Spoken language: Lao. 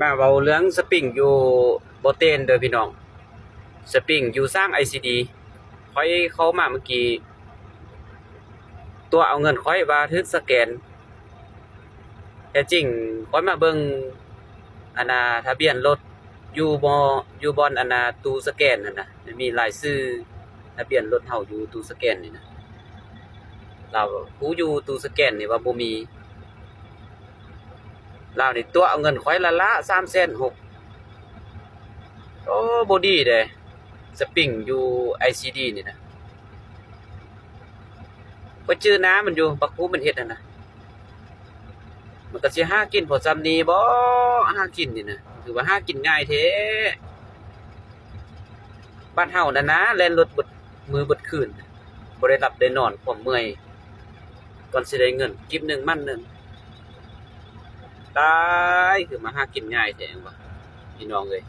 ມາເວົ້າເລື່ອງສະປຣິງຢູ່ບໍ່ເຕນເດີພີ່ນ້ອງ, ສະປຣິງຢູ່ສາມໄອຊີດີ. ຂ້ອຍເຂົ້າມາເມື່ອກີ້ ຕົວະເອົາເງິນຂ້ອຍວ່າຖືກສະແກນ. ແທ້ຈິງຂ້ອຍມາເບິ່ງອັນນ່າທະບຽນລົດຢູ່ບໍ່ ຢູ່ບ່ອນອັນນ່າຕູ້ສະແກນຫັ້ນນະ, ມີລາຍຊື່ທະບຽນລົດເຮົາຢູ່ຕູ້ສະແກນນີ້ນະ. ລາວ ກູຢູ່ຕູ້ສະແກນນີ້ວ່າບໍ່ມີ. ລາວນີ້ຕົວະເອົາເງິນຂ້ອຍລ້າໆ ສາມແສນຫົກ. ໂອ້ ບໍ່ດີເດ້ ສະປຣິງຢູ່ໄອຊີດີນີ້ນະ. ຂ້ອຍຈື່ໜ້າມັນຢູ່ ບັກຄູມັນເຮັດຫັ້ນນະ. ມັນກໍຊິຫາກິນພໍຊ່ຳນີ້ບໍ? ຫາກິນນີ້ນະ ຖືວ່າຫາກິນງ່າຍແທ້. ບ້ານເຮົານັ້ນນະ ແລ່ນລົດເບິດມື້ເບິດຄືນ ບໍ່ໄດ້ຫຼັບໄດ້ນອນ ຄວາມເມື່ອຍ ກ່ອນຊິໄດ້ເງິນ ກີບໜຶ່ງມັນໜຶ່ງ. ຕາຍ ຄືມາຫາກິນງ່າຍແທ້ຫວະ ພີ່ນ້ອງເອີຍ.